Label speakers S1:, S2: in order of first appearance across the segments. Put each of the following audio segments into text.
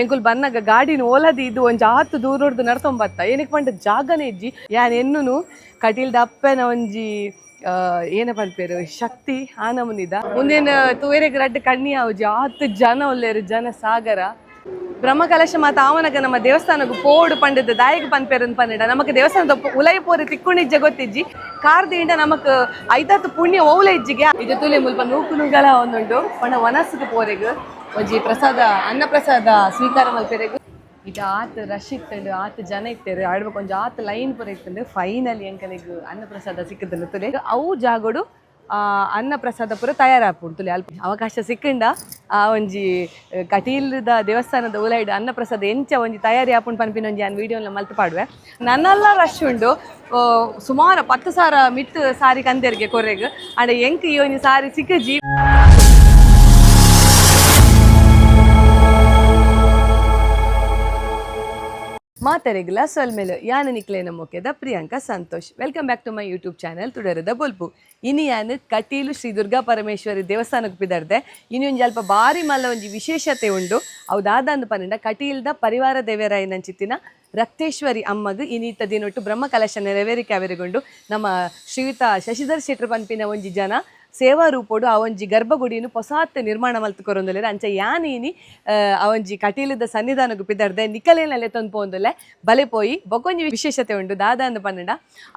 S1: ಎಂಕುಲು ಬನ್ನಗ ಗಾಡಿನ ಓಲದಿ ಇದು ಒಂಜಿ ಆತ್ ದೂರೊರ್ದು ನಡ್ತೊಂಬತ್ತ ಏನಕ್ಕೆ ಪಂಡ ಜಾಗನೇ ಇಜ್ಜಿ. ಯಾನ್ ಎನ್ನುನು ಕಟೀಲ್ದ ಅಪ್ಪೆನ ಒಂಜಿ ಏನ ಪನ್ಪೆರ್ ಶಕ್ತಿ ಆನಮುನಿದ ಉಂದೆನ್ ತೂವೆರೆಗ್ ರಡ್ಡ್ ಕಣ್ಣಿ ಆವುಜಿ, ಆತ್ ಜನ ಉಲ್ಲೆರ್, ಜನ ಸಾಗರ. ಬ್ರಹ್ಮಕಲಶ ಮಾತ ಆವನಗ ನಮ್ಮ ದೇವಸ್ಥಾನಗ್ ಪೋಡು ಪಂಡದ್ ದಾಯೆಗ್ ಪನ್ಪೆರ್ ಪನ್ನಡ ನಮಕ್ ದೇವಸ್ಥಾನದ ಉಲೈ ಪೋರೆ ತಿಕ್ಕುಣಿಜ್ಜ ಗೊತ್ತಿಜ್ಜಿ. ಕಾರ್ ದಿಂಡ ನಮಕ್ ಐತಾತ್ ಪುಣ್ಯ ಓವುಲ ಇಜ್ಜಿಗೆ. ಇದು ತುಲೆ ಮುಲ್ಪ ನೂಕು ನೂಗಲ ಒಂದುಂಡು ಪಂಡ ವನಸ್ಗ್ ಪೋರೆಗ್ ಒಂಜಿ ಪ್ರಸಾದ ಅನ್ನ ಪ್ರಸಾದ ಸ್ವೀಕಾರ ಮಲ್ಪೆರೆಗ್. ಇದು ಆತ್ ರಶ್ ಇತ್ತುಂಡು, ಆತ್ ಜನ ಇತ್ತೆರ್, ಆಡ್ಬೇಕು ಒಂಜಿ ಆತ್ ಲೈನ್ ಪೂರ ಇತ್ತುಂಡು. ಫೈನಲಿ ಎಂಕಲೆಗ್ ಅನ್ನ ಪ್ರಸಾದ ಸಿಕ್ಕುದುಂಡು. ತುಲೆ ಅವು ಜಾಗೋಡು ಅನ್ನ ಪ್ರಸಾದ ಪೂರ ತಯಾರಾಪುಂಡು. ತುಲೆ ಅಲ್ಪ ಅವಕಾಶ ಸಿಕ್ಕಂಡ ಆ ಒಂಜಿ ಕಟೀಲ್ದ ದೇವಸ್ಥಾನದ ಉಲೈಡ್ ಅನ್ನ ಪ್ರಸಾದ ಎಂಚ ಒಂಜಿ ತಯಾರಿ ಆಪುಂಡು ಪನ್ಪಿನ ಒಂಜಿ ಯಾನ್ ವಿಡಿಯೋನ ಮಲ್ತ್ ಪಾಡುವೆ. ನನ್ನಲ್ಲ ರಶ್ ಉಂಡು. ಸುಮಾರು 10,000 ಮಿತ್ತ್ ಸಾರಿ ಕಂದೆರ್ಗೆ ಕೊರೆಗ್ ಆಂಡ ಎಂಕ್ ಈ ಒಂಜಿ ಸಾರಿ ಸಿಕ್ಕಜಿ. ಮಾತರೆಗ್ಲ ಸೊಲ್ಮೆಲು. ಯಾನ್ ನಿಕ್ಲೇನ ಮೊಕೆದ Priyanka Santosh. Welcome back to my YouTube channel ತುಡರದ ಬೊಲ್ಪು. ಇನಿ ಯಾನ್ ಕಟೀಲು ಶ್ರೀ ದುರ್ಗಾ ಪರಮೇಶ್ವರಿ ದೇವಸ್ಥಾನಕ್ಕೆ ಪಿದರ್ದೆ. ಇನಿ ಒಂಜಿ ಅಲ್ಪ ಬಾರಿ ಮಲ್ಲ ಒಂಜಿ ವಿಶೇಷತೆ ಉಂಡು. ಅವು ದಾದಂದ್ ಪನ್ನಂಡ ಕಟೀಲ್ದ ಪರಿವಾರ ದೇವರಾಯನಂಚಿತ್ತಿನ ರಕ್ತೇಶ್ವರಿ ಅಮ್ಮಗ್ ಇನಿತ ದಿನೊಟ್ಟು ಬ್ರಹ್ಮಕಲಶ ನೆರವೇರಿಕೆ ಅವರಿಗುಂಡು. ನಮ್ಮ ಶ್ರೀಯುತ ಶಶಿಧರ್ ಶೆಟ್ರು ಪನ್ಪಿನ ಒಂಜಿ ಜನ ಸೇವಾ ರೂಪೊಡು ಆ ಒಂಜಿ ಗರ್ಭಗುಡಿನು ಪೊಸಾತ್ ನಿರ್ಮಾಣ ಮಲ್ತ್ ಕೊರೊಂದುಲ್ಲೆರ್. ಅಂಚ ಯಾನ್ ಇನಿ ಆ ಒಂಜಿ ಕಟೀಲದ ಸನ್ನಿಧಾನಗ್ ಪಿದರ್ದೆ, ನಿಕಲೆನ ಲೆತ್ತೊಂದು ಪೋವೊಂದುಲ್ಲೆ, ಬಲೆ ಪೋಯಿ. ಬೊಕೊಂಜಿ ವಿಶೇಷತೆ ಉಂಡು. ದಾದ ಅಂದ್ ಪನ್ನಂಡ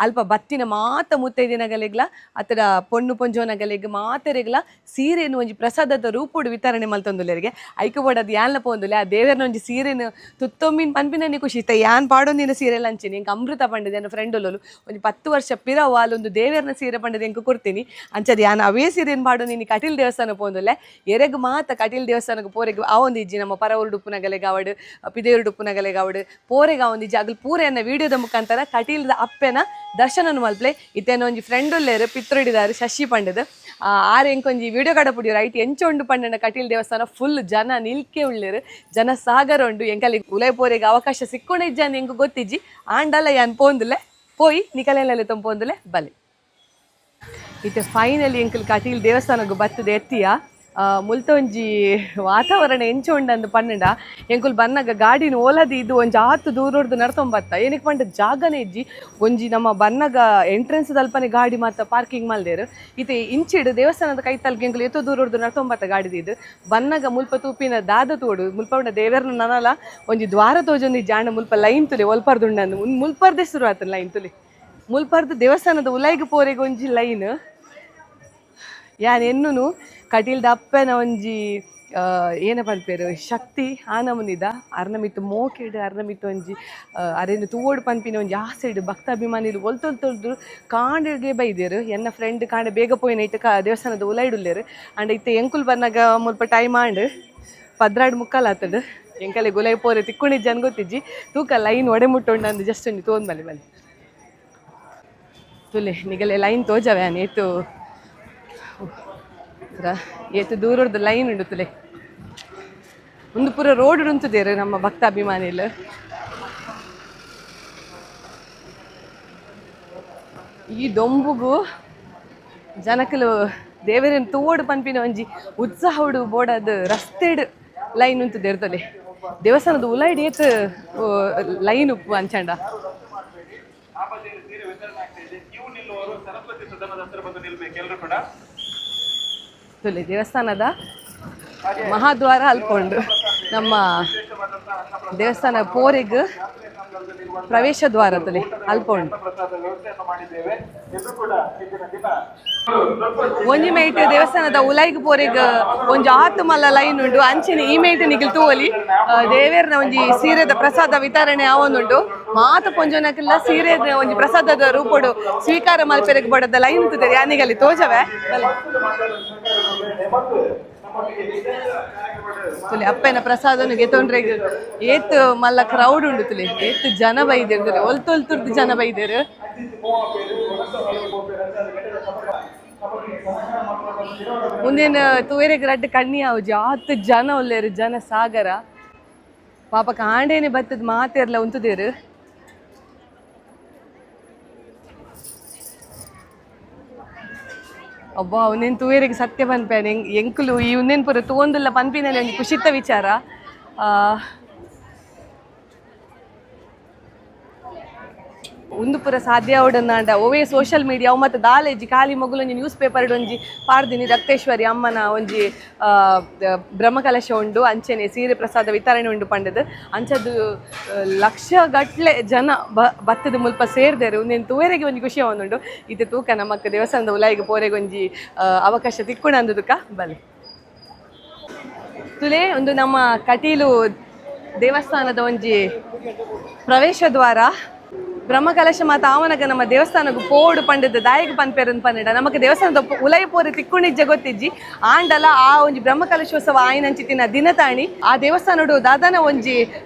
S1: ಅಲ್ಪ ಬತ್ತಿನ ಮಾತ ಮುತ್ತೈದಿನಗಲೆಗ್ಲ ಅತ್ತಡ ಪೊಣ್ಣು ಪೊಂಜೋನಗಲೆಗ್ ಮಾತೆರೆಗ್ಲ ಸೀರೆನ್ ಒಂಜಿ ಪ್ರಸಾದದ ರೂಪೊಡು ವಿತರಣೆ ಮಲ್ತೊಂದುಲ್ಲೆರ್ಗೆ. ಐಕ್ ಬೋಡಾದ್ ಯಾನ್ಲ ಪೋವೊಂದುಲ್ಲೆ. ಆ ದೇವೆರ್ನ ಒಂಜಿ ಸೀರೆನ್ ತುತ್ತೊಂಬಿನ್ ಪನ್ಪಿನನೆ ಖುಷಿ. ಇತ್ತೆ ಯಾನ್ ಪಾಡೊಂದಿನ ಸೀರೆ ಅಂಚೆನೆ ಎಂಕ್ ಅಮೃತ ಪಂಡದ್ ಎನ್ನ ಫ್ರೆಂಡ್ ಉಲ್ಲೊಲು, ಒಂಜಿ 10 ವರ್ಷ ಪಿರವು ಆಲೊಂದು ದೇವೆರ್ನ ಸೀರೆ ಪಂಡದ್ ಎಂಕ್ ಕೊರ್ತೀನಿ. ಅಂಚದ ಯಾನ್ ಅವೇ ಸೀರೆನ್ ಪಾಡೊಂದಿನಿ ಕಟೀಲ್ ದೇವಸ್ಥಾನ ಪೋವೊಂದುಲ್ಲೆ. ಎರೆಗ್ ಮಾತ ಕಟೀಲ್ ದೇವಸ್ಥಾನಗ್ ಪೋರೆಗ್ ಆವೊಂದು ಇಜ್ಜಿ, ನಮ್ಮ ಪರವೂರುಡು ಉಪ್ಪುನಗಲೆಗ್ ಆವಡ್ ಪಿದಯೂರುಡು ಉಪ್ಪುನಗಲೆಗ್ ಆವಡ್ ಪೋರೆಗ್ ಆವೊಂದು ಇಜ್ಜಿ, ಅಗಲ್ ಪೂರ ಎನ್ನ ವಿಡಿಯೋದ ಮುಖಾಂತರ ಕಟೀಲ್ದ ಅಪ್ಪೆನ ದರ್ಶನನ್ ಮಲ್ಪ್ಲೆ. ಇತ್ತೆ ಒಂಜಿ ಫ್ರೆಂಡ್ ಉಲ್ಲೆರ್ ಪಿತ್ರುಡಿದಾರ್ ಶಶಿ ಪಂಡದ್, ಆರ್ ಎಂಕೊಂಜಿ ವಿಡಿಯೋ ಕಡ ಪುಡಿಯರು ಐಟ್ ಎಂಚ ಉಂಡು ಪಂಡನ. ಕಟೀಲ್ ದೇವಸ್ಥಾನ ಫುಲ್ ಜನ ನಿಲ್ಕೆ ಉಲ್ಲೆರ್, ಜನ ಸಾಗರ ಉಂಡು. ಎಂಕಲಿ ಉಲೈ ಪೋರೆಗ್ ಅವಕಾಶ ಸಿಕ್ಕೊಂಡ ಇಜ್ಜ ಎಂಕ್ ಗೊತ್ತಿಜ್ಜಿ. ಆಂಡಲ ಯಾನ್ ಪೋಂದುಲ್ಲೆ, ಪೋಯಿ ನಿಕಲೆಲ್ಲ ಪೋಂದುಲ್ಲೆ, ಬಲೆ. ಇತ್ತೆ ಫೈನಲಿ ಎಂಕಲ್ ಕಟೀಲ್ ದೇವಸ್ಥಾನಗ್ ಬತ್ತದ ಎತ್ತಿಯ. ಮುಲ್ತ ಒಂಜಿ ವಾತಾವರಣ ಎಂಚ ಉಂಡಂದು ಪನ್ನಂಡ ಎಂಕುಲು ಬನ್ನಗ ಗಾಡಿನ ಓಲದಿ ಇದು ಒಂಜಿ ಆತ್ ದೂರೊರ್ದು ನಡ್ತೊಂಬತ್ತ ಏನಕ್ಕೆ ಪಂಡ ಜಾಗನೇ ಇಜ್ಜಿ. ಒಂಜಿ ನಮ್ಮ ಬನ್ನಗ ಎಂಟ್ರೆನ್ಸ್ ದಲ್ಪನೆ ಗಾಡಿ ಮಾತ ಪಾರ್ಕಿಂಗ್ ಮಲ್ದೆರ್. ಇತ್ತೆ ಇಂಚಿಡ್ ದೇವಸ್ಥಾನದ ಕೈತಲ್ಗೆ ಎಂಕುಲು ಏತೋ ದೂರೊರ್ದು ನಡ್ತೊಂಬತ್ತ ಗಾಡಿ ಇದು ಬನ್ನಗ ಮುಲ್ಪ ತೂಪಿನ ದಾದ ತೋಡು ಮುಲ್ಪ ಉಂಡ ದೇವೆರ್ನ ನನಲ ಒಂಜಿ ದ್ವಾರ ತೋಜೊಂದು ಜಾಣ. ಮುಲ್ಪ ಲೈನ್ ತುಲೆ ಒಲ್ಪರ್ದುಂಡಂದು ಮುಲ್ಪರ್ದೆ ಶುರು ಆತನ ಲೈನ್ ತುಲೆ. ಮುಲ್ಪರ್ದು ದೇವಸ್ಥಾನದ ಉಲೈಗ್ ಪೋರೆಗ್ ಒಂಜಿ ಲೈನ್. ಯಾನ್ ಎನ್ನುನು ಕಟೀಲ್ದ ಅಪ್ಪೆನ ಒಂಜಿ ಏನ ಪನ್ಪೆರ್ ಶಕ್ತಿ ಆನಮುನಿದ ಅರ್ನ ಮಿತ್ತ್ ಮೋಕೆಡ್ ಅರ್ನ ಮಿತ್ತ್ ಒಂಜಿ ಅರೆನ್ ತೂವೊಡು ಪನ್ಪಿನ ಒಂಜಿ ಆಸೆಡ್ ಭಕ್ತಾಭಿಮಾನಿಲು ಒಲ್ತೊಲ್ತೊಲ್ದು ಕಾಂಡೆಗೆ ಬೈದೆರ್. ಎನ್ನ ಫ್ರೆಂಡ್ ಕಾಂಡೆ ಬೇಗ ಪೋಯಿನ ಇತ್ತೆ ದೇವಸ್ಥಾನದ ಉಲೈಡುಲ್ಲೆರ್. ಆಂಡ ಇತ್ತೆ ಎಂಕುಲು ಬನ್ನಗ ಮುಲ್ಪ ಟೈಮ್ ಆಂಡ್, 12:45 ಆತುಂಡು. ಎಂಕಲೆ ಗುಲೈ ಪೋರೆ ತಿಕ್ಕುಣಿಜ್ಜನ್ ಗೊತ್ತಿಜ್ಜಿ. ತೂಕ ಲೈನ್ ಒಡೆ ಮುಟ್ಟುಂಡು ಜಸ್ಟ್ ಒಂಜಿ ತೋನ್ ಬಲೆ ಬಲೆ. ತುಲೆ ನಿಗಲೆ ಲೈನ್ ತೋಜವೆ ಯಾನ್ ಏತು ಏತು ದೂರದ್ದು ಲೈನ್ ಉಂಡು ತುಲೆ. ಒಂದು ಪೂರ ರೋಡ್ ಉಂತುದೇರು ನಮ್ಮ ಭಕ್ತಾಭಿಮಾನಿಲು. ಈ ದೊಂಬುಗು ಜನಕಲು ದೇವರನ್ ತೂವೊಡು ಪನ್ಪಿನ ಒಂಜಿ ಉತ್ಸಾಹಡು ಬೋಡಾದ್ ರಸ್ತೆಡ್ ಲೈನ್ ಉಂತುದೇರು ತೊಲೆ. ದೇವಸ್ಥಾನದ ಉಲೈಡ್ ಏತ್ ಲೈನ್ ಉಪ್ಪು ಅಂಚಂಡ. ತುಲೆ ದೇವಸ್ಥಾನದ ಮಹಾದ್ವಾರ ಅಲ್ಪ ಉಂಡು. ನಮ್ಮ ದೇವಸ್ಥಾನ ಪೋರೆಗ್ ಪ್ರವೇಶ ದ್ವಾರ ತುಲೆ ಅಲ್ಪ ಉಂಡು. ಒಂಜಿ ಮೇಟ್ ದೇವಸ್ಥಾನದ ಉಲೈಗ್ ಪೋರೆಗ್ ಒಂಜಿ ಆತ್ ಮಲ್ಲ ಲೈನ್ ಉಂಡು. ಅಂಚೆನೆ ಈ ಮೇಟ್ ನಿಗಲ್ ತೂವೊಲಿ, ದೇವೆರ್ನ ಒಂಜಿ ಸೀರೆದ ಪ್ರಸಾದ ವಿತರಣೆ ಆವೊಂದುಂಡು. ಮಾತ ಪೊಂಜೊನಕ್ಲ ಸೀರೆದ ಒಂಜಿ ಪ್ರಸಾದದ ರೂಪೊಡು ಸ್ವೀಕಾರ ಮಲ್ಪೆರೆಗ್ ಬಡದ ಲೈನ್ ಉಂತುದೆರ್. ಯಾನಿಗಲ್ಲಿ ತೋಜವೆ ಬಲೆ. ತುಲೆ ಅಪ್ಪೆನ ಪ್ರಸಾದನು ಗೆತೊಂಡ್ರೆಗ್ ಏತ್ ಮಲ್ಲ ಕ್ರೌಡ್ ಉಂಡು ತುಲೆ, ಏತ್ ಜನ ಬೈದೆರ್ ತುಲೆ, ಒಲ್ತೊಲ್ತುರ್ದು ಜನ ಬೈದೆರ್. ಉಂದೆನ್ ತೂವೆರೆಗ್ ರಡ್ಡ್ ಕಣ್ಣಿ ಆವುಜಿ, ಆತ್ ಜನ ಉಲ್ಲೆರ್, ಜನ ಸಾಗರ. ಪಾಪ ಕಾಂಡೇನೆ ಬತ್ತದ್ ಮಾತೆರ್ಲ ಉಂತುದೆರ್. ಅಬ್ಬಾ ಉಂದೆನ್ ತೂವೆರೆಗ್ ಸತ್ಯ ಪನ್ಪೇನೆ ಎಂಕುಲು ಈ ಉಂದೆನ್ ಪೂರ ತೂವೊಂದುಲ್ಲ ಪನ್ಪಿನ ಒಂಜಿ ಖುಷಿತ ವಿಚಾರ. ಉಂದು ಪೂರ ಸಾಧ್ಯ ಆವಡಂದಾಂಡ ಒವೇ ಸೋಷಿಯಲ್ ಮೀಡಿಯಾ ಅವು ಮತ್ತು ದಾಲೇಜಿ ಖಾಲಿ ಮೊಗಲೊಂಜಿ ನ್ಯೂಸ್ ಪೇಪರ್ ಒಂಜಿ ಪಾಡ್ದಿನಿ ರಕ್ತೇಶ್ವರಿ ಅಮ್ಮನ ಒಂಜಿ ಬ್ರಹ್ಮಕಲಶ ಉಂಡು ಅಂಚೆನೆ ಸೀರೆ ಪ್ರಸಾದ ವಿತರಣೆ ಉಂಡು ಪಂಡದು ಅಂಚದು ಲಕ್ಷ ಗಟ್ಲೆ ಜನ ಬತ್ತದ ಮುಲ್ಪ ಸೇರ್ದೇರು ಉಂದೆನ್ ತೂವರೆಗೆ ಒಂಜಿ ಖುಷಿ ಆವೊಂದುಂಡು. ಇತ್ತೆ ತೂಕ ನಮಕ್ ದೇವಸ್ಥಾನದ ಉಲಾಯಿಗ್ ಪೋರೆಗ್ ಒಂಜಿ ಅವಕಾಶ ತಿಕ್ಕುಣ ಅಂದುದುಕ ಬಲೆ ತುಲೆ. ಒಂದು ನಮ್ಮ ಕಟೀಲು ದೇವಸ್ಥಾನದ ಒಂಜಿ ಪ್ರವೇಶ ದ್ವಾರ. ಬ್ರಹ್ಮಕಲಶ ಮಾತ ಆವನಗ ನಮ್ಮ ದೇವಸ್ಥಾನಕ್ಕೆ ಪೋಡು ಪಂಡದ ದಾಯಕ ಪನ್ಪೆರನ್ ಪನ್ನಡ ನಮಕ್ ದೇವಸ್ಥಾನದ ಉಲೈ ಪೋರೆ ತಿಕ್ಕುಣಿಜ್ಜ ಗೊತ್ತಿಜ್ಜಿ. ಆಂಡಲ ಆ ಒಂಜಿ ಬ್ರಹ್ಮಕಲಶೋತ್ಸವ ಆಯಿನಂಚಿತ್ತಿನ ದಿನತಾಣಿ ಆ ದೇವಸ್ಥಾನಡು ದಾದನ ಒಂಜಿ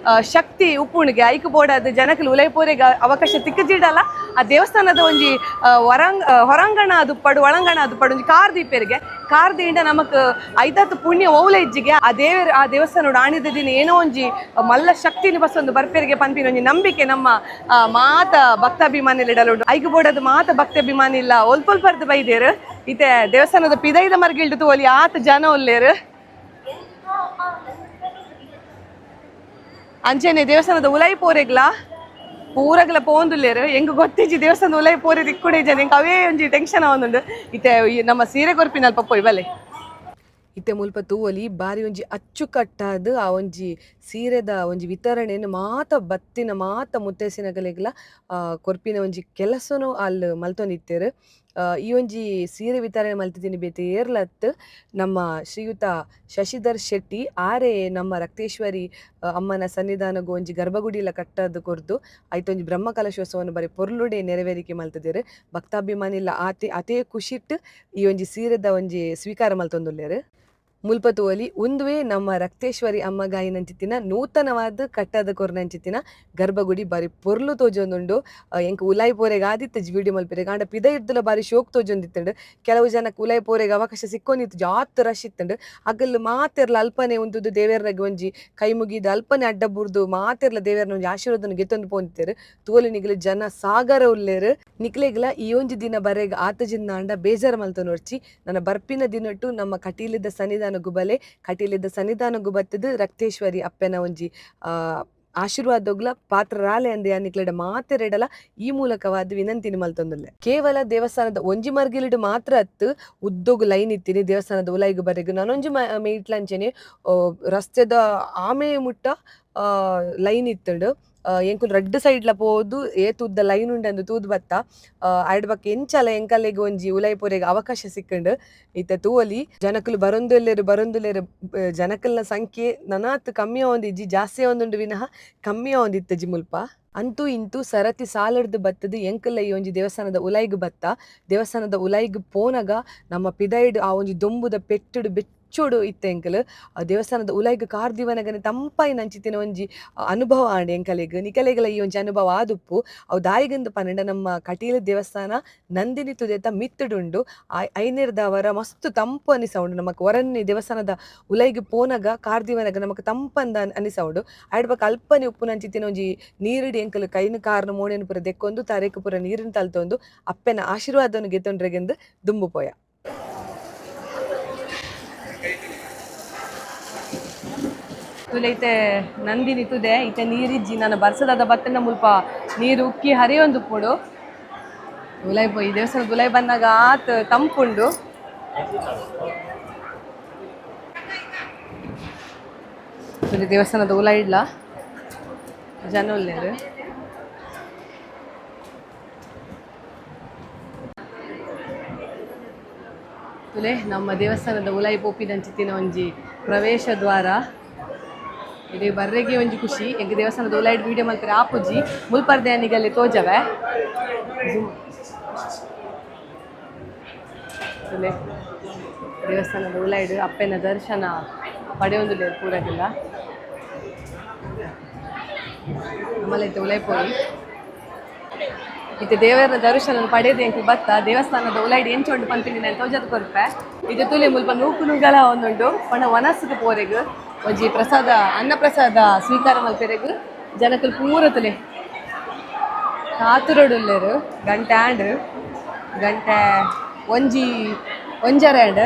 S1: ಶಕ್ತಿ ಉಪ್ಪುಣಿಗೆ ಐಕ್ ಬೋಡಾದ ಜನಕಲು ಉಲೈ ಪೋರೆಗೆ ಅವಕಾಶ ತಿಕ್ಕಜಿಡಲ. ಆ ದೇವಸ್ಥಾನದ ಒಂಜಿ ಹೊರಾಂಗಣ ಅದು ಪಡು ಒಳಂಗಣ ಅದು ಪಡು ಒಂಜಿ ಕಾರ್ ದೀಪೆರಿಗೆ ಕಾರ್ ದಿಂಡ ನಮಕ್ ಐದಾತ್ ಪುಣ್ಯ ಓಲ ಇಜ್ಜಿಗೆ. ಆ ದೇವರ ಆ ದೇವಸ್ಥಾನಡು ಆಣಿದ ದಿನ ಏನೋ ಒಂಜಿ ಮಲ್ಲ ಶಕ್ತಿನ ಬಸ್ ಒಂದು ಬರ್ಪೆರಿಗೆ ಪನ್ಪಿನ ಒಂಜಿ ನಂಬಿಕೆ ನಮ್ಮ ಮಾತ ಭಕ್ತಾಭಿಮಾನಿಲಿಡಲುಂಡು. ಐಕ್ ಬೋಡದ ಮಾತ ಭಕ್ತಾಭಿಮಾನಿ ಇಲ್ಲ ಒಲ್ಪೊಲ್ಪರ್ದು ಬೈದೇರು. ಇತ್ತೆ ದೇವಸ್ಥಾನದ ಪಿದೈದ ಮರ್ಗಿಲ್ಡು ತೋಲಿ ಆತ ಜನ ಒಲ್ಲೇರು. ಅಂಚೆನೆ ದೇವಸ್ಥಾನದ ಉಲೈ ಪೋರೆಗ್ಲ ಪೂರಗ್ಲ ಪೋಂದುಲ್ಲೇರು. ಎಂಗ್ ಗೊತ್ತಿಜ್ಜಿ ದೇವಸ್ಥಾನದ ಉಲೈ ಪೋರೆ ದಿಕ್ಕುಡೆ ಜನ ಎಂಕ್ ಅವೇ ಒಂಜಿ ಟೆನ್ಷನ್ ಆವೊಂದುಂಡು. ಇತ್ತೆ ಈ ನಮ್ಮ ಸೀರೆ ಕೊರ್ಪಿನಲ್ಪ ಪೋಯ್ ಬಲೆ. ಇತ್ತೆ ಮುಲ್ಪ ತೂವೊಲಿ, ಬಾರಿ ಒಂಜಿ ಅಚ್ಚುಕಟ್ಟಾದ್ ಆ ಒಂಜಿ ಸೀರೆದ ಒಂಜಿ ವಿತರಣೆನ್ ಮಾತ ಬತ್ತಿನ ಮಾತ ಮುತ್ತೈಸಿನಗಲೆಗ್ಲ ಕೊರ್ಪಿನ ಒಂಜಿ ಕೆಲಸನು ಅಲ್ ಮಲ್ತೊಂದಿತ್ತೆರ್. ಈ ಒಂಜಿ ಸೀರೆ ವಿತರಣೆ ಮಲ್ತಿದ್ದೀನಿ ಬೇತೆ ಏರ್ಲತ್ ನಮ್ಮ ಶ್ರೀಯುತ ಶಶಿಧರ್ ಶೆಟ್ಟಿ ಆರೇ. ನಮ್ಮ ರಕ್ತೇಶ್ವರಿ ಅಮ್ಮನ ಸನ್ನಿಧಾನಗ್ ಒಂಜಿ ಗರ್ಭಗುಡಿಲ ಕಟ್ಟದ್ ಕೊರ್ದು ಐತೊಂಜಿ ಬ್ರಹ್ಮ ಕಲಶೋತ್ಸವನ್ ಬರಿ ಪೊರ್ಲುಡೆ ನೆರವೇರಿಕೆ ಮಲ್ತುದೆರ್. ಭಕ್ತಾಭಿಮಾನಿಲ ಆತೆ ಅತೇ ಖುಷಿಟ್ ಈ ಒಂಜಿ ಸೀರೆದ ಒಂಜಿ ಸ್ವೀಕಾರ ಮಲ್ತೊಂದುಲ್ಲೆರ್. ಮುಲ್ಪ ತೂವೊಲಿ, ಉಂದುವೇ ನಮ್ಮ ರಕ್ತೇಶ್ವರಿ ಅಮ್ಮಗಾಯಿನಂಚಿತ್ತಿನ ನೂತನವಾದ್ ಕಟ್ಟದ ಕೊರ್ನಂಚಿತ್ತಿನ ಗರ್ಭಗುಡಿ. ಬಾರಿ ಪೊರ್ಲು ತೋಜೊಂದುಂಡು. ಎಂಕ್ ಉಲಾಯಿ ಪೋರೆಗ್ ಆದಿತ್ತಿಜಿ ವಿಡಿಯೋ ಮಲ್ಪೆರೆಗ್. ಆಂಡ ಪಿದಯಿರ್ದುಲ ಬಾರಿ ಶೋಕ್ ತೋಜೊಂದಿತ್ತುಂಡು. ಕೆಲವು ಜನಕ್ ಉಲಾಯಿ ಪೋರೆಗ್ ಅವಕಾಶ ಸಿಕ್ಕೊಂದಿತ್ತು, ಜಾತ್ ರಶ್ ಇತ್ತುಂಡು. ಅಗಲ್ ಮಾತೆರ್ಲ ಅಲ್ಪನೆ ಉಂತುದು ದೇವೆರ್ನಗ್ ಒಂಜಿ ಕೈ ಮುಗಿದ್ ಅಲ್ಪನೆ ಅಡ್ಡ ಬೂರ್ದು ಮಾತೆರ್ಲ ದೇವೆರ್ನ ಒಂಜಿ ಆಶೀರ್ವಾದನ್ ಗೆತೊಂದು ಪೋಂದಿತ್ತೆರ್. ತೂವೊಲಿ ನಿಗಲು, ಜನ ಸಾಗರ ಉಲ್ಲೆರ್. ನಿಕ್ಲೆಗ್ಲ ಈ ಒಂಜಿ ದಿನ ಬರೆಗ್ ಆತಜಿಂದಾಂಡ ಬೇಜಾರ್ ಮಲ್ತೊನೊರ್ಚಿ. ನನ ಬರ್ಪಿನ ದಿನಟ್ಟು ನಮ್ಮ ಕಟೀಲಿದ ಸನ್ನಿಧಾನಗು ಬಲೆ. ಕಟೀಲಿದ ಸನ್ನಿಧಾನಗು ಬತ್ತುದು ರಕ್ತೇಶ್ವರಿ ಅಪ್ಪೆನ ಒಂಜಿ ಆಶೀರ್ವಾದೊಗ್ಲ ಪಾತ್ರರಾಲೆ ಅಂದ್ ಯಾನ್ ನಿಕ್ಲೆಡ ಮಾತೆರೆಡಲ ಈ ಮೂಲಕವಾದ್ ವಿನಂತಿನ ಮಲ್ತೊಂದುಲ್ಲೆ. ಕೇವಲ ದೇವಸ್ಥಾನದ ಒಂಜಿ ಮರ್ಗಿಲಿಡ್ ಮಾತ್ರ ಅತ್ತು, ಉದ್ದೊಗು ಲೈನ್ ಇತ್ತಿನಿ ದೇವಸ್ಥಾನದ ಉಲೈಗ್ ಬರೆಗ್. ನನೊಂಜಿ ಮೇಟ್ಲಂಚೆನೆ ರಸ್ತೆದ ಆಮೆ ಮುಟ್ಟ ಲೈನ್ ಇತ್ತುಂಡು. ಎಂಕುಲು ರಡ್ಡ್ ಸೈಡ್ಲ ಪೋದು ಏತ್ ಉದ್ದ ಲೈನ್ ಉಂಡಂದು ತೂದು ಬತ್ತ. ಐಡ್ ಬೊಕ್ಕ ಎಂಚಲ ಎಂಕಲೆಗ್ ಒಂಜಿ ಉಲೈ ಪೋರೆಗ್ ಅವಕಾಶ ಸಿಕ್ಕುಂಡು. ಇತ್ತೆ ತೂವೊಲಿ, ಜನಕುಲು ಬರೊಂದುಲ್ಲೆರ್ ಬರೊಂದುಲ್ಲೆರ್. ಜನಕಲ್ನ ಸಂಖ್ಯೆ ನನಾತ್ ಕಮ್ಮಿ ಆವೊಂದಿಜ್ಜಿ, ಜಾಸ್ತಿ ಆವೊಂದುಂಡು ವಿನಃ ಕಮ್ಮಿ ಆವೊಂದಿತ್ತಜಿ ಮುಲ್ಪ. ಅಂತೂ ಇಂತೂ ಸರತಿ ಸಾಲಡ್ದು ಬತ್ತದು ಎಂಕಲ್ಲ ಈ ಒಂಜಿ ದೇವಸ್ಥಾನದ ಉಲೈಗ್ ಬತ್ತ. ದೇವಸ್ಥಾನದ ಉಲೈಗ್ ಪೋನಗ ನಮ್ಮ ಪಿದೈಡ್ ಆ ಒಂಜಿ ದೊಂಬುದ ಪೆಟ್ಟುಡು ಬೆಚ್ಚೊಡು ಇತ್ತೆ. ಎಂಕಲ್ ಆ ದೇವಸ್ಥಾನದ ಉಲೈಗ್ ಕಾರ್ ದಿವನಗನೆ ತಂಪಾಯಿನ ಅಂಚಿತ್ತಿನ ಒಂಜಿ ಅನುಭವ ಆಂಡ್ ಎಂಕಲೆಗ್. ನಿಕಲೆಗ್ಲ ಈ ಒಂಜಿ ಅನುಭವ ಆದುಪ್ಪು. ಅವು ದಾಯಿಗಂದ್ ಪನ್ನಂಡ ನಮ್ಮ ಕಟೀಲು ದೇವಸ್ಥಾನ ನಂದಿನಿ ತುದೆತ ಮಿತ್ತುಡುಂಡು. ಐನೆರ್ದಾವರ ಮಸ್ತ್ ತಂಪು ಅನಿಸವುಂಡು ನಮಕ್. ಒರನ್ನೆ ದೇವಸ್ಥಾನದ ಉಲೈಗ್ ಪೋನಗ ಕಾರ್ ದಿವನಗ ನಮಕ್ ತಂಪಂದ ಅನಿಸವುಂಡು. ಐಡ್ ಬೊಕ ಅಲ್ಪನೆ ಉಪ್ಪುನಂಚಿತ್ತಿನ ಒಂಜಿ ನೀರುಡು ಎಂಕಲು ಕೈನ್ ಕಾರ್ನ ಮೋನೆನ್ ಪೂರ ದೆಕ್ಕೊಂದು ತರೆಕ್ ಪೂರ ನೀರಿನ ತಲ್ತೊಂದು ಅಪ್ಪೆನ ಆಶೀರ್ವಾದನು ಗೆತೊಂಡ್ರೆಗೆಂದು ದುಂಬು ಪೋಯ. ತುಲೆ, ಇತ್ತೆ ನಂದಿನಿ ತುದೆ. ಇತ್ತೆ ನೀರಿಜ್ಜಿ. ನನ್ನ ಬರ್ಸದಾದ ಬತ್ತನ ಮುಲ್ಪ ನೀರು ಉಕ್ಕಿ ಹರಿಯೊಂದುಪ್ಪುಡು. ಉಲೈ ಪೋಯಿ ದೇವಸ್ಥಾನದ ಉಲೈ ಬಂದಾಗ ಆತ್ ತಂಪುಂಡು. ತುಲೆ, ದೇವಸ್ಥಾನದ ಉಲೈ ಇಡ್ಲ ಜನ ಉಲ್ಲೆರ್. ತುಲೆ, ನಮ್ಮ ದೇವಸ್ಥಾನದ ಉಲೈ ಪೋಪಿನಂಚಿತ್ತಿನ ಒಂಜಿ ಪ್ರವೇಶ ದ್ವಾರ ಇದು. ಬರ್ರೆಗೆ ಒಂಜಿ ಖುಷಿ. ಎಂಕ್ ದೇವಸ್ಥಾನದ ಉಲೈಡ್ ವಿಡಿಯೋ ಮಲ್ಪೆರೆ ಆಪುಜಿ. ಮುಲ್ಪರ್ದೆ ನಿಗಲ್ಲಿ ತೋಜವೆ. ತುಲೆ, ದೇವಸ್ಥಾನದ ಉಲೈಡ್ ಅಪ್ಪೆನ ದರ್ಶನ ಪಡೆಯೊಂದುಲ್ಲೆರ್ ಪೂರಗಿಲ್ಲ. ನಮ್ಮಲೈತೆ ಉಲೈ ಪೋಯಿ. ಇತ್ತೆ ದೇವರ ದರ್ಶನ ಪಡೆದು ಎಂಕ್ ಬತ್ತ. ದೇವಸ್ಥಾನದ ಉಲೈಡ್ ಎಂಚ ಉಂಡು ಪನ್ಪಿನಿ ನಾನು ತೋಜದ್ ಕೊರ್ಪೆ. ಇದು ತುಲೆ, ಮುಲ್ಪ ನೂಕು ನೂಗಲ ಒಂದುಂಡು ಪಂಡ ವನಸ್ಗ್ ಪೋರೆಗ್ ಒಂಜಿ ಪ್ರಸಾದ, ಅನ್ನ ಪ್ರಸಾದ ಸ್ವೀಕಾರ ಮಲ್ಪೆರೆಗ್ ಜನಕುಲು ಪೂರ ತುಲೆ ಕಾತುರೊಡು ಉಲ್ಲೆರ್. ಗಂಟೆ ಆಂಡ್, ಗಂಟೆ 1, 1:30 ಆಂಡ್.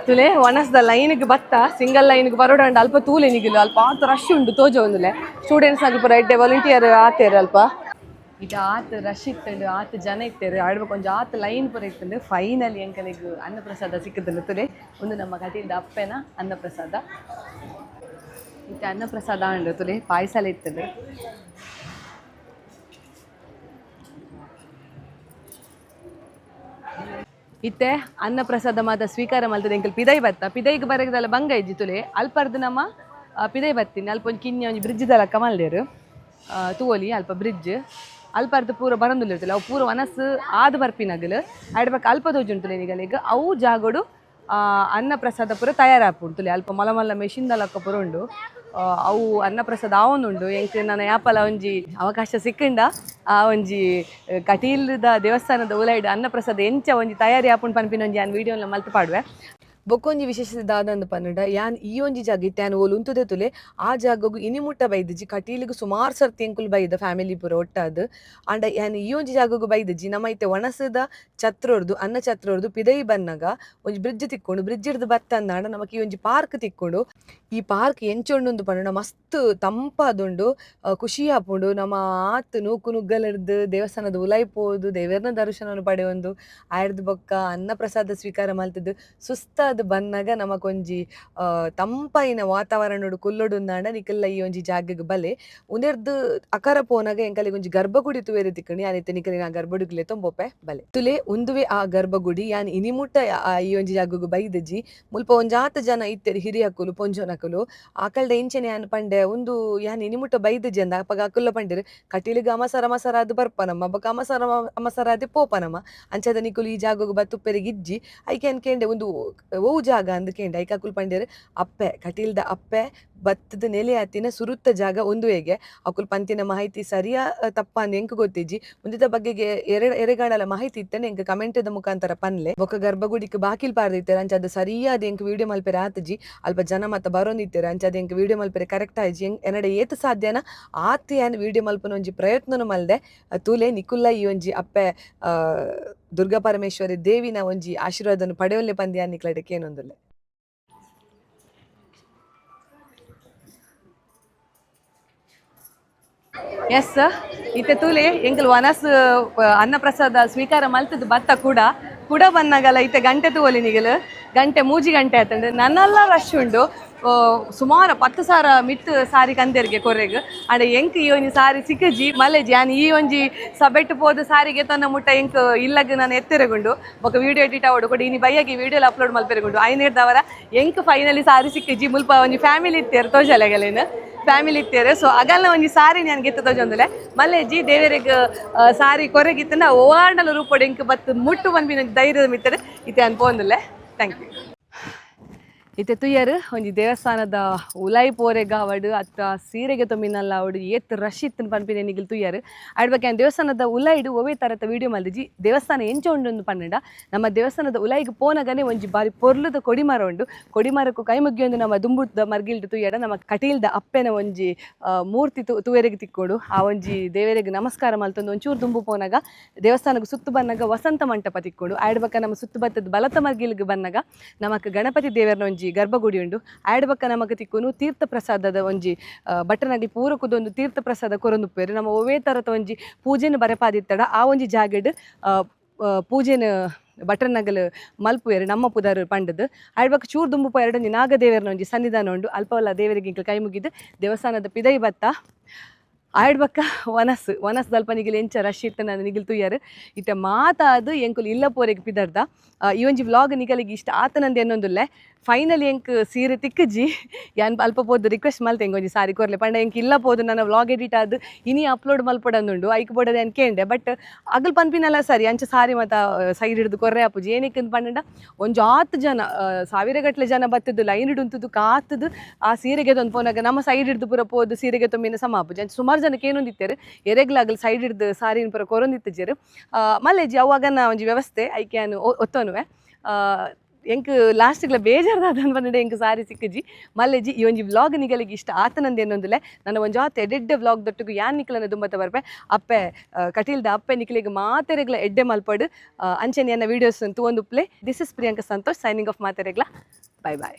S1: ತುಲೆ ಒಣಸ್ದ ಲೈನ್ಗೆ ಬತ್ತ ಸಿಂಗಲ್ ಲೈನ್ಗೆ ಬರೋಡಂಡ ಅಲ್ಪ ತೂಲೆ ನಿಗಿಲು ಅಲ್ಪ ಆತ ರಶ್ ಉಂಡು ತೋಜ ಒಂದುಲೆ. ಸ್ಟೂಡೆಂಟ್ಸ್ ಆಗಿ ಪೂರ ಎಡ್ಡೆ ವಾಲಂಟಿಯರ್ ಆತೇರು ಅಲ್ಪ. ಇದು ಆತ ರಶ್ ಇತ್ತಂಡು, ಆತ ಜನ ಇತ್ತೇರು, ಆಡ್ಬೇಕು ಒಂಜಿ ಆತ ಲೈನ್ ಪೂರ ಇತ್ತಂಡು. ಫೈನಲಿ ಎಂಕಲೆಗ್ ಅನ್ನಪ್ರಸಾದ ಸಿಕ್ಕುದುಂಡು. ತುಲೆ, ಒಂದು ನಮ್ಮ ಕಟೀಲ್ದ ಅಪ್ಪೆನ ಅನ್ನಪ್ರಸಾದ. ಇತ್ತೆ ಅನ್ನಪ್ರಸಾದ ಆಂಡ್. ತುಲೆ, ಪಾಯಸಲ ಇತ್ತಂಡು. ಇತ್ತೆ ಅನ್ನಪ್ರಸಾದ ಮಾತ ಸ್ವೀಕಾರ ಮಲ್ತದೆ ಎಂಕಲ್ ಪಿದೈ ಬತ್ತ. ಪಿದೈಗೆ ಬರಗದಲ್ಲ ಬಂಗ ಇಜ್ಜಿ. ತುಲೆ, ಅಲ್ಪರ್ದು ನಮ್ಮ ಪಿದೈ ಬತ್ತೀನಿ. ಅಲ್ಪ ಒಂಜಿ ಕಿನ್ಯ ಒಂಜಿ ಬ್ರಿಡ್ಜ್ ದಲಕ್ಕ ಮಲ್ದೇರು, ತೂವೊಲಿ. ಅಲ್ಪ ಬ್ರಿಡ್ಜ್ ಅಲ್ಪರ್ದು ಪೂರ ಬರಂದುಲ್ಲಿರ್ತಲ್ಲ, ಅವು ಪೂರ ವನಸ್ಸು ಆದ್ ಬರ್ಪಿನಗಲು. ಆಡ್ಬೇಕು ಅಲ್ಪ ತೋಜುಂಟುಲೆ ನಿಗಲಿಗ್, ಅವು ಜಾಗೋಡು ಅನ್ನಪ್ರಸಾದ ಪೂರ ತಯಾರಾಪುಂಡು. ಅಲ್ಪ ಮಲ್ಲ ಮಲ್ಲ ಮೆಷಿನ್ ದಲಕ್ಕ ಪೂರ ಉಂಡು. ಅವು ಅನ್ನಪ್ರಸಾದ ಆವೊಂದುಂಡು. ಎಂಕ್ ನನ ಯಾಪಲ ಒಂಜಿ ಅವಕಾಶ ಸಿಕ್ಕಂಡ ಆ ಒಂಜಿ ಕಟೀಲ್ದ ದೇವಸ್ಥಾನದ ಉಲೈಡ್ ಅನ್ನಪ್ರಸಾದ ಎಂಚ ಒಂಜಿ ತಯಾರಿ ಆಪುಂಡು ಪನ್ಪಿನ ಒಂಜಿ ಯಾನ್ ವೀಡಿಯೋನ ಮಲ್ತ್ ಪಾಡುವೆ. ಬೊಕ್ಕೊಂಜಿ ವಿಶೇಷತೆ ದಾದಂದು ಪನ್ನುಂಡ, ಯಾನ್ ಈ ಒಂಜಿ ಜಾಗ ಇತ್ತೆ ಯಾನ್ ಓಲು ಉಂತುದೆ ತುಲೆ, ಆ ಜಾಗಗ್ ಇನಿ ಮುಟ್ಟ ಬೈದಿಜಿ. ಕಟೀಲಿಗೆ ಸುಮಾರು ಸರ್ತಿ ಎಂಕುಲು ಬೈದ, ಫ್ಯಾಮಿಲಿ ಪೂರ ಒಟ್ಟಾದ್. ಆಂಡ ಯಾನ್ ಈ ಒಂಜಿ ಜಾಗಗ್ ಬೈದಿಜಿ. ನಮ್ಮ ಇತ್ತೆ ಒಣಸದ ಛತ್ರೊರ್ದು, ಅನ್ನ ಛತ್ರೊರ್ದು ಪಿದಯಿ ಬನ್ನಗ ಒಂಜಿ ಬ್ರಿಡ್ಜ್ ತಿಕ್ಕೊಂಡು, ಬ್ರಿಡ್ಜ್ ಇರ್ದು ಬತ್ತಂದಾಂಡ ನಮಕ್ ಈ ಒಂಜಿ ಪಾರ್ಕ್ ತಿಕ್ಕೊಂಡು. ಈ ಪಾರ್ಕ್ ಎಂಚ ಉಂಡು ಪನ್ನುಂಡ ಮಸ್ತ್ ತಂಪಾದುಂಡು, ಖುಷಿ ಆಪುಂಡು. ನಮ್ಮ ಆತ್ ನೂಕು ನುಗ್ಗಲರ್ದು ದೇವಸ್ಥಾನದ ಉಲಾಯಿ ಪೋದು ದೇವೆರ್ನ ದರ್ಶನನು ಪಡೆಯೊಂದು, ಆಯ್ರ್ದ್ ಬೊಕ್ಕ ಅನ್ನ ಪ್ರಸಾದ ಸ್ವೀಕಾರ ಮಲ್ತುದು ಸುಸ್ತಾದ್ ಬನ್ನಗ ನಮಕೊಂಜಿ ತಂಪಾಯಿನ ವಾತಾವರಣಡ್ ಕುಲ್ಲೊಡುಂದಾಂಡ ನಿಕಲ್ಲ ಈ ಒಂಜಿ ಜಾಗಗ್ ಬಲೆ. ಉಂದೆರ್ದ್ ಅಕರ ಪೋನಗ ಎಂಕಲೆಗ್ ಒಂಜಿ ಗರ್ಭಗುಡಿ ತೂವೆರೆ ತಿಕ್ಕುಂಡು. ಯಾನ್ ಇತ್ತೆ ನಿಕಲೆನ ಆ ಗರ್ಭಗುಡಿಗ್ ಲೆತೊಂಬೊಪೆ, ಬಲೆ. ತುಲೆ, ಉಂದುವೆ ಆ ಗರ್ಭಗುಡಿ. ಯಾನ್ ಇನಿ ಮುಟ್ಟ ಈ ಒಂಜಿ ಜಾಗಗ್ ಬೈದಿಜಿ. ಮುಲ್ಪ ಒಂಜಾತ್ ಜನ ಇತ್ತೆರ್, ಹಿರಿಯಕುಲು, ಪೊಂಜೋನಕುಲು. ಆಕಲ್ಡ ಇಂಚೆನೆ ಯಾನ್ ಪಂಡೆ, ಉಂದು ಯಾನ್ ಇನಿ ಮುಟ್ಟ ಬೈದಿಜಿ ಅಂದ. ಅಪಗ ಅಕುಲ್ಲ ಪಂಡೆರ್, ಕಟೀಲಿಗ್ ಅಮಸರ ಅಮಸರಾದ್ ಬರ್ಪನಮ್ಮ, ಬೊಕ ಅಮಸರ ಅಮಸರಾದ್ ಪೋಪನಮ್ಮ, ಅಂಚಾದ ನಿಕುಲು ಈ ಜಾಗಗ್ ಬತ್ತುಪ್ಪೆರೆಗ್ ಇಜ್ಜಿ. ಐಕೆ ಯಾನ್ ಕೇಂಡೆ, ಉಂದು ಒವು ಜಾಗ ಅಂದ್ ಕೇಂಡೆ. ಐಕ್ ಅಕುಲು ಪಂಡೆರ್, ಅಪ್ಪೆ ಕಟೀಲ್ದ ಅಪ್ಪೆ ಬತ್ತದ ನೆಲೆ ಆತಿನ ಸುರುತ್ತ ಜಾಗ ಉಂದುವೆಗೆ. ಅಕುಲು ಪಂತಿನ ಮಾಹಿತಿ ಸರಿಯಾ ತಪ್ಪಾ ಅಂದ್ ಎಂಕ್ ಗೊತ್ತಿಜ್ಜಿ. ಉಂದೆತ ಬಗ್ಗೆಗೆ ಎರೆಗಾಣಲ ಮಾಹಿತಿ ಇತ್ತಂಡ ಎಂಕ್ ಕಮೆಂಟ್ ದ ಮುಖಾಂತರ ಪನ್ಲೆ. ಬೊಕ ಗರ್ಭಗುಡಿಕ್ ಬಾಕಿಲ್ ಪಾರ್ದಿತ್ತೆರ್, ಅಂಚಾದ್ ಸರಿಯಾದ್ ಎಂಕ್ ವೀಡಿಯೋ ಮಲ್ಪೆರೆ ಆತಿಜಿ. ಅಲ್ಪ ಜನ ಮಾತ ಬರೊಂದಿತ್ತೆರ್, ಅಂಚಾದ್ ಎಂಕ್ ವೀಡಿಯೋ ಮಲ್ಪೆರೆ ಕರೆಕ್ಟ್ ಆಯಿಜಿ. ಎನ್ನಡ ಏತ್ ಸಾಧ್ಯನ ಆತ್ ಯಾನ್ ವೀಡಿಯೋ ಮಲ್ಪುನ ಒಂಜಿ ಪ್ರಯತ್ನನು ಮಲ್ದೆ. ತೂಲೆ, ನಿಕುಲ್ಲ ಈ ಒಂಜಿ ಅಪ್ಪೆ ದುರ್ಗಾ ಪರಮೇಶ್ವರಿ ದೇವಿನ ಒಂಜಿ ಆಶೀರ್ವಾದನು ಪಡೆಯೊಲ್ಲೆ ಪಂದ್ ಯಾನ್ ನಿಕ್ಲೆಡ ಕೇನೊಂದುಲ್ಲೆ. ಎಸ್, ಇತ್ತೆ ತೂಲೆ, ಎಂಕಲ್ ವನಸ್ ಅನ್ನಪ್ರಸಾದ ಸ್ವೀಕಾರ ಮಲ್ತದ ಬತ್ತ. ಕೂಡ ಕೂಡ ಬನ್ನಗಲ ಇತ್ತೆ ಗಂಟೆ ತೂವೊಲಿ ನಿಗಲ್, ಗಂಟೆ 3 ಗಂಟೆ ಆತಂಡು. ನನ್ನಲ್ಲ ರಶ್ ಉಂಡು. ಸುಮಾರು 10,000 ಮಿತ್ತ್ ಸಾರಿ ಕಂದೆರ್ಗೆ ಕೊರೆಗ್. ಆಂಡ ಎಂಕ್ ಈ ಒಂಜಿ ಸಾರಿ ಸಿಕ್ಕಜಿ ಮಲ್ಲೆಜಿ. ಯಾನ್ ಈ ಒಂಜಿ ಸಬೆಟ್ ಪೋದು ಸಾರಿಗೆ ತನ್ನ ಮುಟ್ಟ ಎಂಕ್ ಇಲ್ಲಗ್ ನಾನು ಎತ್ತೆರಗುಂಡು. ಬೊಕ ವಿಡಿಯೋ ಎಡಿಟ್ ಆವಡು ಕೊಡಿ, ಇನಿ ಬಯ್ಯಗೆ ವಿಡಿಯೋ ಅಪ್ಲೋಡ್ ಮಲ್ಪೆರಗುಂಡು. ಐನೇರ್ದವರ ಎಂಕ್ ಫೈನಲಿ ಸಾರಿ ಸಿಕ್ಕಜಿ. ಮುಲ್ಪ ಒಂಜಿ ಫ್ಯಾಮಿಲಿ ಇತ್ತೇರು, ತೋಜಲೆಗಲೇನು ಫ್ಯಾಮಿಲಿ ಇತ್ತೇರು. ಸೊ ಅಗಲ್ನ ಒಂಜಿ ಸಾರಿ ನಾನು ಗೆತ್ತ ತೋಜೊಂದುಲೆ. ಮಲ್ಲೆಜ್ಜಿ, ದೇವರಿಗೆ ಸಾರಿ ಕೊರೆಗಿತ್ತಂಡ ಓವಾಂಡಲ ರೂಪೊಡು ಎಂಕ್ ಬತ್ತು ಮುಟ್ಟು ಪನ್ಪಿನ ಧೈರ್ಯದ ಮಿತ್ತರೆ ಇತ್ತೆ ಅನ್ ಪೋಂದುಲ್ಲೆ. Thank you. ಇತ್ತೆ ತುಯ್ಯರ್, ಒಂಜಿ ದೇವಸ್ಥಾನದ ಉಲಾಯಿ ಪೋರೆಗಾವಡು ಅತ್ತ ಸೀರೆಗೆ ತೊಂಬಿನಲ್ಲ ಅವಡು ಏತ್ ರಶ್ ಇತ್ತು ಪನ್ಪಿನ ನಿಗಿಲ್ ತುಯ್ಯರ್. ಆಡ್ಬೇಕು ದೇವಸ್ಥಾನದ ಉಲಾಯಿಡು ಒವೇ ತರತ ವೀಡಿಯೋ ಮಲ್ದಿಜಿ. ದೇವಸ್ಥಾನ ಎಂಚ ಉಂಡು ಪನ್ನಡ, ನಮ್ಮ ದೇವಸ್ಥಾನದ ಉಲಾಯಿಗೆ ಪೋನಗನೆ ಒಂಜಿ ಬಾರಿ ಪೊರ್ಲುದ ಕೊಡಿಮರ ಉಂಡು. ಕೊಡಿಮರಕ್ಕೂ ಕೈ ಮುಗಿಯೊಂದು ನಮ್ಮ ದುಂಬುದ ಮರ್ಗಿಲ್ಡ್ ತುಯ್ಯಡ ನಮ್ಮ ಕಟೀಲ್ದ ಅಪ್ಪೆನ ಒಂಜಿ ಮೂರ್ತಿ ತುವೆರೆಗೆ ತಿಕ್ಕೋಡು. ಆ ಒಂಜಿ ದೇವರಿಗೆ ನಮಸ್ಕಾರ ಮಲ್ತೊಂದು ಒಂಚೂರು ದುಂಬು ಪೋನಗ, ದೇವಸ್ಥಾನಕ್ಕೆ ಸುತ್ತು ಬನ್ನಗ ವಸಂತ ಮಂಟಪ ತಿಕ್ಕೋಡು. ಆಡ್ಬಕ್ಕ ನಮ್ಮ ಸುತ್ತು ಬತ್ತದ ಬಲತ ಮರ್ಗಿಲ್ಗೆ ಬನ್ನಗ ನಮಕ್ ಗಣಪತಿ ದೇವರನ ಒಂಜಿ ಗರ್ಭಗುಡಿ ಉಂಡು. ಆಡ್ಬಕ್ಕ ನಮಕ್ ತಿಕ್ಕುನು ತೀರ್ಥ ಪ್ರಸಾದದ ಒಂಜಿ ಬಟ್ಟನಗಲಿ ಪೂರಕುದೊಂದು ತೀರ್ಥ ಪ್ರಸಾದ ಕೊರೊಂದುಪ್ಪೇರು. ನಮ್ಮ ಒವ್ವೇ ತರತ ಒಂಜಿ ಪೂಜೆನ ಬರೆಪಾದಿತ್ತಡ ಆ ಒಂಜಿ ಜಾಗೆಡ್ ಆ, ಆ, ಪೂಜೆನ ಬಟರ್ನಗಲ್ ಮಲ್ಪುವೆರ್ ನಮ್ಮ ಪುದರ್ ಪಂಡದು. ಆಡ್ಬಕ್ಕ ಚೂರು ದುಂಬು ಎರಡೊಂಜಿ ನಾಗದೇವರನ ಒಂಜಿ ಸನ್ನಿಧಾನ ಉಂಡು. ಅಲ್ಪವಲ್ಲ ದೇವರಿಗೆ ಇಂಕಲ್ ಕೈ ಮುಗಿದು ದೇವಸ್ಥಾನದ ಪಿದೈ ಬತ್ತ. ಆಯ್ಡ್ಬಕ್ಕ ವನಸ್ ವನಸ್ ದಲ್ಪ ನಿಗಿಲ್ ಎಂಚ ರಶ್ ಇತ್ತು ನಾನು ನಿಗಿಲ್ ತುಯ್ಯರ್. ಇತ್ತೆ ಮಾತಾದು ಎಂಕುಲು ಇಲ್ಲ ಪೋರೆಗ್ ಪಿದರ್ದ. ಈ ಒಂಜಿ ವ್ಲಾಗ್ ನಿಗಲಿಗೆ ಇಷ್ಟ ಆತನಂದು ಎನ್ನೊಂದುಲ್ಲೆ. ಫೈನಲಿ ಎಂಕ್ ಸೀರೆ ತಿಕ್ಕಜಿ. ಯಾನ್ ಅಲ್ಪ ಪೋದು ರಿಕ್ವೆಸ್ಟ್ ಮಲ್ತೆ, ಎಂಕ್ ಒಂಜಿ ಸಾರಿ ಕೊರ್ಲೆ ಪಂಡ, ಎಂಕ್ ಇಲ್ಲ ಪೋದು ನನ್ನ ವ್ಲಾಗ್ ಎಡಿಟ್ ಆದ್ ಇನಿ ಅಪ್ಲೋಡ್ ಮಲ್ಪಡಂದುಂಡು, ಐಕ್ ಬೋಡದ ಯಾನ್ ಕೇಂಡೆ. ಬಟ್ ಅಗಲ್ ಪನ್ಪಿನಲ್ಲ ಸರಿ, ಅಂಚ ಸಾರಿ ಮಾತ ಸೈಡ್ ಹಿಡ್ದು ಕೊರ್ರೆ ಆಪುಜಿ. ಏನಕ್ಕೆ ಪಂಡ, ಒಂಜಾತ್ ಜನ, ಸಾವಿರಗಟ್ಲೆ ಜನ ಬತ್ತದು ಲೈನ್ ಹಿಡುಂತುದು ಕಾತುದು ಆ ಸೀರೆಗೆ ತೊಂದು ಪೋನಾಗ ನಮ್ಮ ಸೈಡ್ ಹಿಡ್ದು ಪೂರ ಪೋದು ಸೀರೆಗೆ ತೊಂಬಿನ ಸಮ ಆಪುಜಿ. ಅಂಚ ಸುಮಾರು ಜನಕ್ಕೆ ಏನೊಂದಿತ್ತೆರ್, ಎರೆಗ್ಲಾಗಲ್ ಸೈಡ್ ಹಿಡ್ದು ಸಾರಿನ ಪೂರ ಕೊರೊಂದಿತ್ತಿಜೆರ್. ಮಲ್ಲೆಜಿ, ಅವಾಗನ ಒಂಜಿ ವ್ಯವಸ್ಥೆ ಐಕೆ ಯಾನ್ ಒತ್ತೊನುವೆ. ಎಂಕ್ ಲಾಸ್ಟ್ಗ್ಲ ಬೇಜಾರ್ದಾದ ಪಂಡ ಎಂಕ್ ಸಾರಿ ಸಿಕ್ಕುಜಿ ಮಲ್ಲೆಜಿ. ಈ ಒಂಜಿ ವ್ಲಾಗ್ ನಿಗಲಿಗೆ ಇಷ್ಟ ಆತನಂದ ಎನ್ನೊಂದುಲೆ. ನನ್ನ ಒಂಜಾತ್ ಎಡೆಡ್ಡೆ ವ್ಲಾಗ್ ದೊಟ್ಟುಗು ಯಾನ್ ನಿಕ್ಲನ ದುಂಬತ್ತ ಬರ್ಪೆ. ಅಪ್ಪೆ ಕಟೀಲ್ದ ಅಪ್ಪೆ ನಿಕ್ಲೆಗ್ ಮಾತೆರೆಗ್ಲ ಎಡ್ಡೆ ಮಲ್ಪಡು. ಅಂಚನೆ ಎನ್ನ ವೀಡಿಯೋಸ್ ತೂವೊಂದುಪ್ಲೆ. This is Priyanka Santosh signing off. ಮಾತೆರೆಗ್ಲ bye bye.